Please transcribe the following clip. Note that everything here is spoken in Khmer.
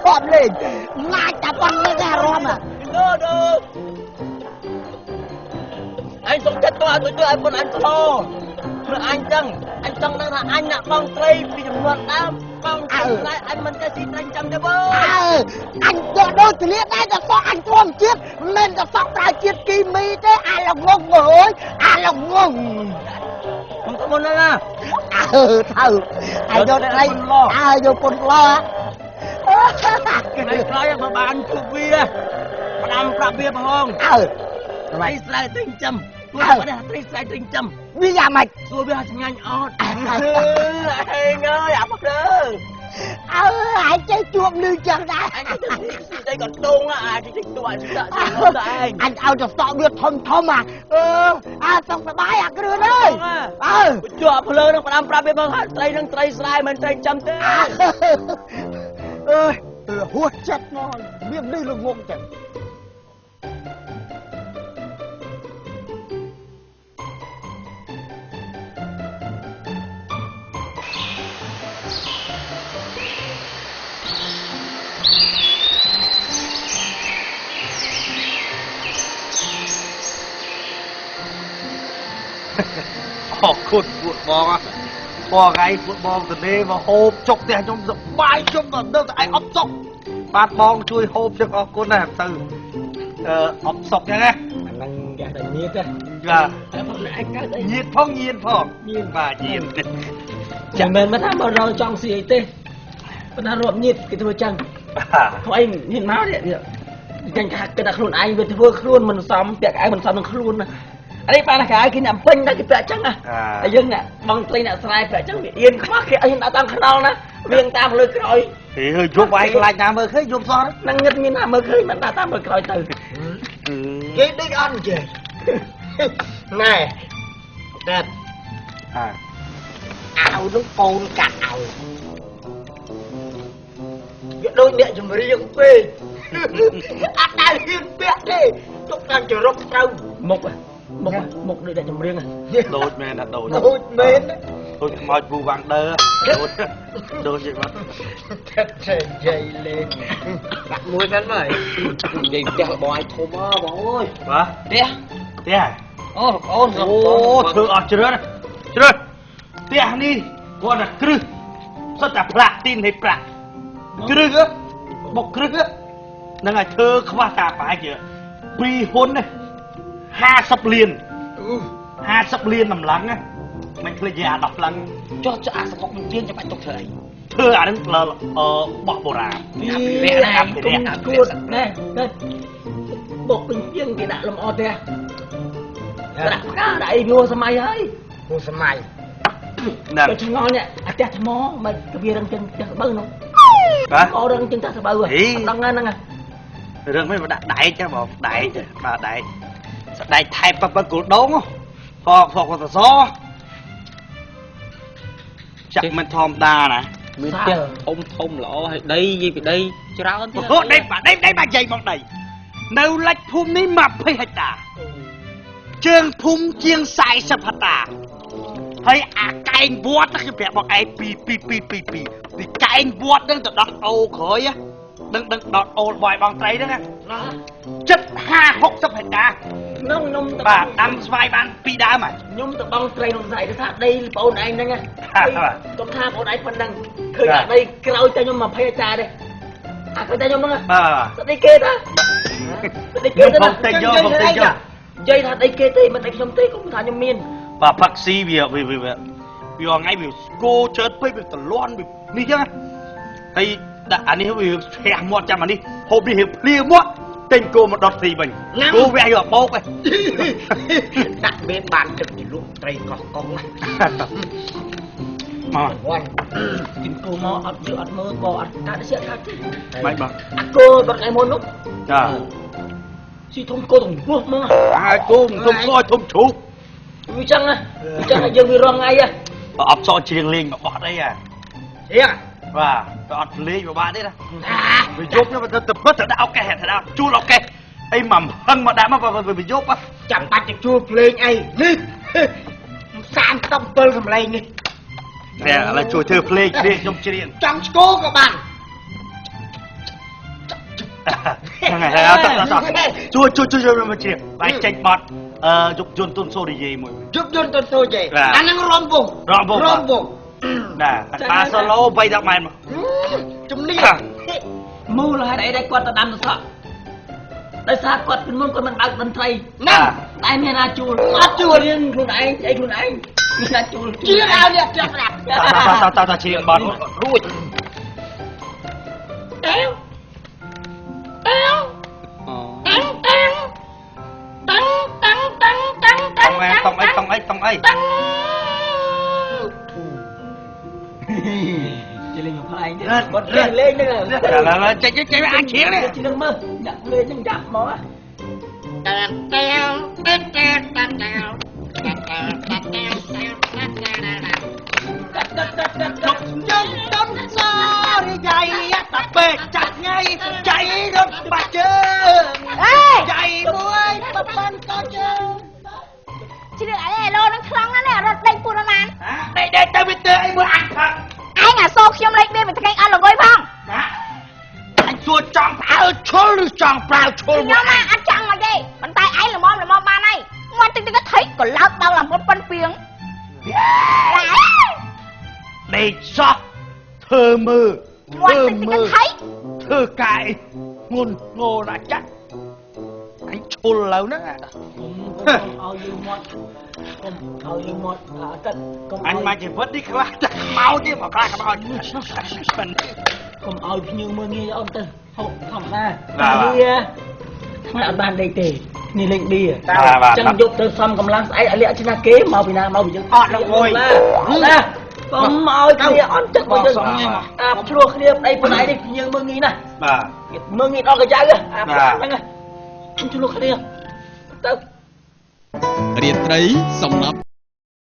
រំលេងណាច់តែប៉ុណ្្នឹងឯងរំ ដូដូអញសុំចិត្តទៅឲ្យទៅឲ្យប៉ុនអញថោព្រោះអញចឹងអញចង់ដឹងថាអញអ្នកបងត្រីពីចំនួនដើមបងត្រីអញមិនចេះស៊ីត្រីចាំទេបង អើអញយកដូចទលាដែរតែសក់អញធម្មជាតិមិនតែសក់ប្រើជាតិគីមីទេអាល្ងងអើយអាល្ងង ខ្ញុំទៅមុនណា អើទៅអាយកត្រីអើយកពុនឡ គេខ្លាចមកបានជួបវាផ្ដាំប្រាប់វាផង អើត្រីស្រែត្រីចាំ ព្រោះគាត់ត្រីស្រែត្រីចាំ វាយ៉ាងម៉េច សួរវាឆ្ងាញ់អត់ អេងអើយអាផឹកទៅ អើឯងចេះជួបលឺចឹងដែរ អញទៅស៊ីដីកន្ទង អាចតិចតួអាចដាក់ទៅឯង អញឲ្យទៅសក់វាធំធំអាអឺអាសុខសប្បាយអាគ្រឿនអើយ អើជាប់ភ្លើងនឹងផ្ដាំប្រាប់វាមកថាត្រីនឹងត្រីស្រែមិនត្រីចាំទេ អើយហួសចិត្តមកមានលឺល្ងងចឹង អរគុណពួកបង បងថ្ងៃពួកបងទៅនេះមកហូបចុកផ្ទះខ្ញុំសបាយ ខ្ញុំដល់នៅតែឯងអត់សុក បាទបងជួយហូបចឹង អរគុណណាស់ទៅ អឺអត់សុកចឹងណា អាហ្នឹងគេតែញៀត បាទ តែផងឯងកើតអី ញៀតផងញៀនផងញៀន បាទញៀន ចាំមិនមែនថាមករងចង់ស៊ីអីទេ ប៉ុន្តែរាប់ញៀតគេធ្វើចឹង ធ្វើអីញៀតមកនេះចឹង គេថាខ្លួនឯងវាធ្វើខ្លួនមិនសម ពាក់កៅមិនសមនឹងខ្លួនណា អានេះបានកៅគេអ្នកពេញដែរគេពាក់ចឹងណា តែយើងអ្នកបងត្រីអ្នកស្រែពាក់ចឹងវាអៀនខ្វះ គេអៀនដាក់តាមខ្នល់ណា វៀងតាមលើក្រោយ ហេយប់ឯងខ្លាចណាមើលឃើញយប់សោះ នឹងងឹតមានណាមើលឃើញ មិនដាក់តាមលើក្រោយទៅ គេដូចអត់ចេះណែតែអាវនឹងកូនកាត់ឲ្យវាដូចអ្នកចម្រៀងពេក អត់ដែលហ៊ានពាក់ទេ ទុកតាមចរុកត្រូវ មុខមុខមុខដូចអ្នកចម្រៀង ដូចមែនណា ដូចដូចមែន ដូចខ្មោចពូវ៉ាងដឺ ដូចដូចយីបាត់ ទឹកចេះនិយាយលេង បាក់មួយសិនមក និយាយផ្ទះរបស់ឯងធំហ៎បងអើយ បាទ ផ្ទះ ផ្ទះ អូបងអូន អូធ្វើអត់ជ្រឿនជ្រឿន ផ្ទះនេះគាត់តែគ្រឹះសុទ្ធតែផ្លាក់ទីនឲ្យប្រាក់ គ្រឹះបុកគ្រឹះហ្នឹងឲ្យធ្វើខ្វះតាប្រហែលជា2ហ៊ុននេះ 50លាន 50លានតម្លឹងណា មិនភ្លេចយាអា10ឡើង ចុះចុះអាសកុកនឹងជាងចាំបាច់ទុកធ្វើអី ធ្វើអានឹងបោះបុរាណ អភិរក្សណា អភិរក្សគួតណែបុកពេញជាងគេដាក់លំអផ្ទះ ដាក់ផ្កាដាក់អី យួរសម័យហើយ យួរសម័យ ណា ទៅឆ្ងល់នេះ អាផ្ទះថ្មមិនក៏វារឹងជាងផ្ទះស្បូវនោះ បាទ អូរឹងជាងផ្ទះស្បូវ អត់ដឹងហ្នឹង រឿងមិនដាក់ដែកចឹងបង ដែកបាទដែកស្ដែកថែបប៉គល់ដងផកផកកសចាក់មិនធម្មតាណា មានផ្ទះធំធំល្អហើយ ដីនិយាយពីដីច្រើនទៀត អូដីបាទដីដីបាទយាយមកដីនៅលិចភូមិនេះ20ហិកតា ជើងភូមិជាង40ហិកតាហើយ អាកែងវត្តខ្ញុំប្រាប់បងឯង 2 2 2 2 2 ពីកែងវត្តនឹងទៅដល់អូក្រោយ នឹងនឹងដល់អូលបាយបងត្រីហ្នឹងណា ចិត្ត50 60ហិកតា ខ្ញុំខ្ញុំបាទដាំស្វាយបាន2ដើមហើយ ខ្ញុំទៅបងត្រីក្នុងស្អីទៅថាដីបងអូនឯងហ្នឹង កុំថាបងអូនឯងប៉ុណ្ណឹង ឃើញអាដីក្រោយតែខ្ញុំ20ហិកតាទេ អាក្រោយតែខ្ញុំហ្នឹង បាទដីគេតាដីគេតា ខ្ញុំតិចយកខ្ញុំតិចយក និយាយថាដីគេទេ មិនដីខ្ញុំទេ កុំថាខ្ញុំមាន បាទផឹកស៊ីវាវាវាវាថ្ងៃវាស្គោចើតពេក វាតលន់វានេះចឹងហើយ ដាក់អានេះវាភះមាត់ ចាំអានេះហូបនេះវាភ្លាមាត់ ទិញគោមកដុតស៊ីវិញ គោវះយកបោកឯង ដាក់វាបានទឹកជ្រលក់ត្រីកោះកុង មក វ៉ាន់ គិនគោមកអត់យកអត់មើលក៏អត់កាត់សៀកកាត់ទេ មិនបាទ អាគោដល់ថ្ងៃមុននោះ ចាស៊ីធំគោទាំងពោះហ្មង ហើយគោធំគោធំជ្រូក វាចឹងណា វាចឹងយើងវារងថ្ងៃហ៎ អត់សោច្រៀងលេងមកបោះអីហ่ะ ច្រៀង បាទទៅអត់លេងពិបាកទេណា វាយប់ទៅទៅពិតទៅដាក់អូកេះទៅដាក់ជួលអូកេះអីមកហឹងមកដាក់មកវាយប់ ចាំបាច់ទៅជួលភ្លេងអីនេះ 37សំឡេងនេះ នេះឥឡូវជួយធ្វើភ្លេងនេះខ្ញុំច្រៀង ចង់ស្គរក៏បាន ហើយតោះតោះជួយជួយជួយមកជ្រាបបាយចេញបត់អឺយុគយន្តទុនសូរិយមួយយុគយន្តទុនសូរិយអាហ្នឹងរំវងរំវងរំវងណាបាសូឡូ3 10ម៉ែត្រជំនាញមូលហេតុអីដែលគាត់ទៅដាំសក់ដោយសារគាត់ពីមុនគាត់មិនបើកតន្ត្រីណាតែមានណាជួលអត់ជួលរៀងខ្លួនឯងអីខ្លួនឯងមានណាជួលជាឲ្យអ្នកចាប់ស្រាប់តតតតជ្រៀងបត់រួចតេវតេវតាំងតាំងតាំងតាំងតាំងតាំងតាំងតងអីតងអីតងអីតាំងជិះលេងមកផ្លែងទេគាត់លេងលេងហ្នឹងឡើយចេញចេញអាចជ្រៀងនេះជ្រៀងមើលញាក់លេងហ្នឹងចាប់មកតាំតាំតាំតាំតាំតាំតាំតាំតាំតាំតាំ យើងតំសរិយាយតាពេកចាស់ថ្ងៃចៃរត់បាក់ជើងចៃមួយបប៉ាន់ក៏ជើងជ្រៀងអីឡូនឹងខ្លងណាស់រត់ដេកពួនណា ដេកដេកទៅវាទើអីមើលអញផឹក ឯងអាសូខ្ញុំលេខបៀមួយថ្ងៃអត់ល្ងុយផង ណាអញសួរចង់ផ្អើលឈុលឬចង់ប្រាវឈុល ខ្ញុំណាអត់ចង់មកទេប៉ុន្តែឯងល្មមល្មមបានហើយមាត់តិចតិចក៏ថៃក៏ឡោតដល់ឡើងប៉ុនពីង ដេកសោះធ្វើមើល ធ្វើមើលធ្វើកាយងុនងោណាចាក់អញឈុលឡើយហ្នឹង កុំឲ្យយើងមាត់កុំឲ្យយើងមាត់ទឹកកុំ អញមកជីវិតនេះខ្លះតែខ្មោចទេមកខ្លះខ្មោច កុំឲ្យភ្ញៀវមើលងាយអូនទៅហូបធម្មតាវាថ្ងៃអត់បានដេកទេនេះលេងបៀចឹងយកទៅសំកម្លាំងស្អែកឲ្យលាក់ឈ្នះគេមកពីណាមកពីយើង អត់លងុយ ណាកុំឲ្យគ្នាអន់ចិត្តមកយើងអាឆ្លោះគ្នាប្តីប្តីនេះភ្ញៀវមើលងាយណាស់ បាទ មើលងាយដល់កញ្ចៅអាហ្នឹងឆ្លោះគ្នាទៅ រាត្រីសំណប់